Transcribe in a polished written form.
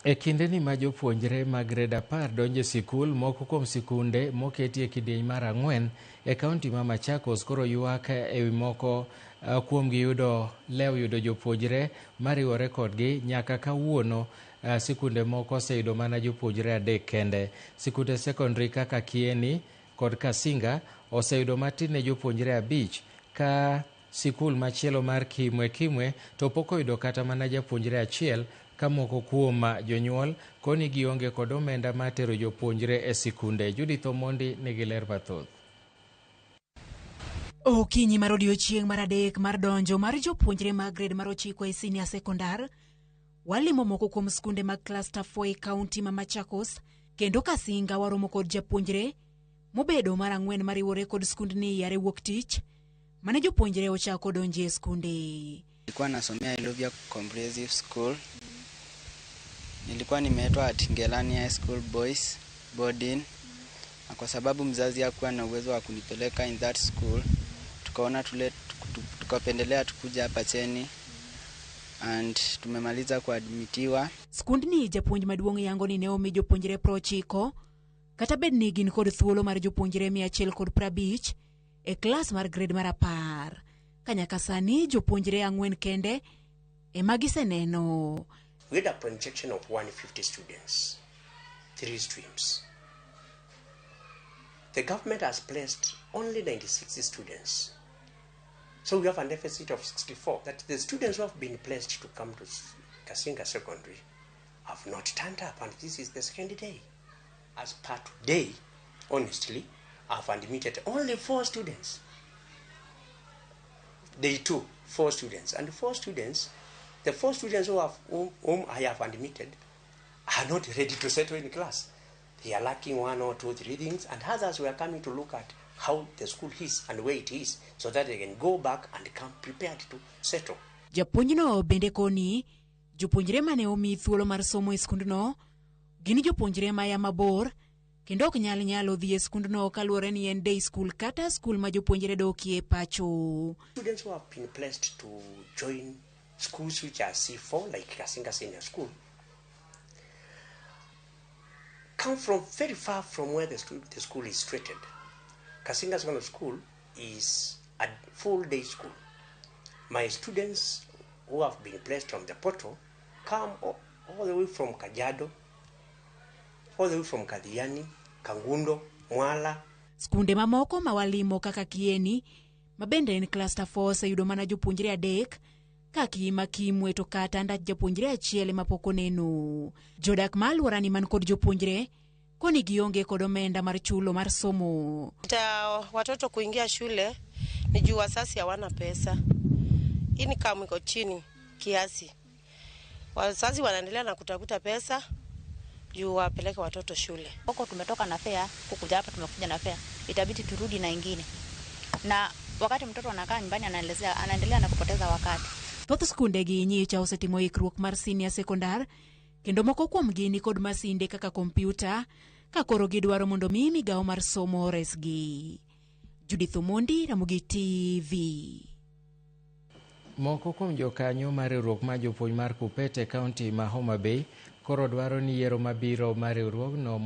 E kindeni ma jopuonjre mag grade 10 donjo e sikul, moko kuom sikunde moketi e kidieny mar 4 e kaunti ma Machakos koro ywak e wi moko kuomgi yudo lew yudo jopuonjre mariwore kodgi. Nyaka kawuono sikunde moko oseyudo mana jopuonjre 3 kende. Sikunde sekondari kaka Kieni kod Kasinga oseyudo matin ne jopuonjre 5 ka sikul machielo mar Kimwe Kimwe to pok oyudo kata mana japuonjre 1 ka moko kuom jonyuol koni gionge kod omenda mar tero jopuonjre e sikunde. Judith Omondi nigi ler mathoth. Okinyi mar odiochieng' mar 3 mar donjo mar jopuonjre mag grade mar 9 e senior sekondar, walimo moko kuom skunde mag cluster 4 e kaunti ma Machakos, kendo Kasinga waromo kod japuonjre mobedo mar 4 mariwore kod skundni yare wuok tich mane jopuonjre ochako donjo e skunde. Nilikuwa nasomea Iluvia Comprehensive School. Nilikuwa nimeitwa at Ngelani High School Boys boarding, na kwa sababu mzazi hakuwa na uwezo wa kunipeleka in that school, tukaona tule, tukapendelea tukuja hapa Cheni and tumemaliza kuadmitiwa. Skundni japuonj maduong' yango ni ne omi jopuonjre 90 kata bed ni gin kod thuolo mar jopuonjre 150 e klas mar grade mar 10. Ka nyaka sani jopuonjre 4 kende ema giseneno. We had a projection of 150 students, 3 streams. The government has placed only 96 students. So we have a deficit of 64. That the students who have been placed to come to Kasinga Secondary have not turned up, and this is the second day. As per today, honestly, I've admitted only 4 students. Day 2, 4 students. And 4 students, the 4 students whom I have admitted are not ready to settle in class. They are lacking 1 or 2, 3 things, and others were coming to look at how the school is and where it is, so that they can go back and come prepared to settle. Japuonjno bende koni, jopuonjre mane omi thuolo mar somo e skundno gin jopuonjre maya mabor kendo ok nyal nyalo dhi e skundno kaluwore ni en day school kata skul ma jopuonjre dokie pacho. Students who have been placed to join schools which are C4 like Kasinga Senior School come from very far from where the school is situated. Kasinga Secondary School is a full day school. My students who have been placed on the portal come all the way from Kajiado, all the way from Kathiani, Kangundo, Mwala. Skunde mamoko mawalimo kaka Kieni, ma bende en cluster 4 oseyudo mana jopuonjre 3, ka Kima Kimwe to kata ndach japuonjre 1 ema pok oneno. Jodak ma alworani man kod jopuonjre koni gionge kod omenda mar chulo mar somo. Ta watoto kuingia shule ni juu wazazi hawana pesa. Income iko chini kiasi. Wazazi wanaendelea na kutafuta pesa juu wapeleke watoto shule. Huko tumetoka na fare, kukuja hapa tumekuja na fare. Itabidi turudi na ingine. Na wakati mtoto anakaa nyumbani anaendelea na kupoteza wakati. Thoth skunde gi nyicha osetimo ikruok mar senior sekondar kendo moko kuomgi ni kod masinde kaka kompyuta ka koro gidwaro mondo mi migawo mar somo oresgi. Judith Omondi, Ramogi TV. Moko kuom jokanyo mar riwruok mar jopuonj mar KUPPET e kaunti ma Homa Bay koro dwaro ni yiero mabiro mar riwruogno